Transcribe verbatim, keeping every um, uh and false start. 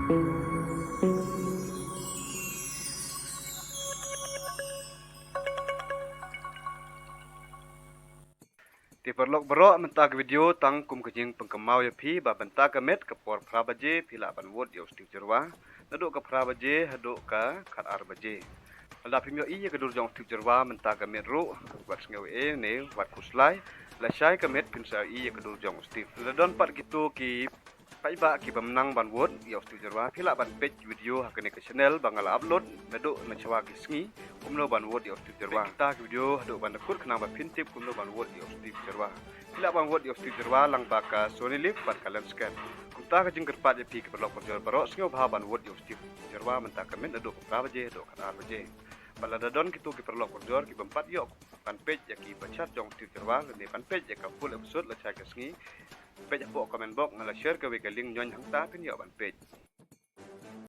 Te paralok baroh, mynta ka video tang kum ka jingpynkynmaw ïa phi ba mynta ka miet ka por phra baje phi lah ban vote ïa u Steve Jyrwa. Naduh ka phra baje haduh ka khat ar baje. Lada phim ïohi ïa ka dur jong u Steve Jyrwa mynta ka miet ruh, wat sngew ei ne wat khuslai. Lashai ka miet phin sa ïohi ïa ka dur jong u Steve. Lada don pat kito ki paidbah ki bym nang ban vote ïa u Steve Jyrwa, phi lah ban peit video ha kane ka channel ba nga la upload naduh na shwa ki sngi kumno ban vote ïa u Steve Jyrwa. Peit kita ki video haduh ban da kut khnang ba phin tip kumno ban vote ïa u Steve Jyrwa. Phi lah ban vote ïa u Steve Jyrwa lyngba ka Sony Live bad ka Lenskart. Kumta ka jingkyrpad ïa phi ki paralok parajor baroh, sngewbha ban vote ïa u Steve Jyrwa mynta ka miet naduh ka phra baje haduh ka khat ar baje. Bad lada don kito ki paralok parajor ki bym pat ïoh ban peit ïa ki pyrshah jong u Steve Jyrwa lane ban peit ïa ka full episode lashai ka sngi, peit hapoh comment box, nga la share kawei ka link, ñion hangta phin ïoh ban peit.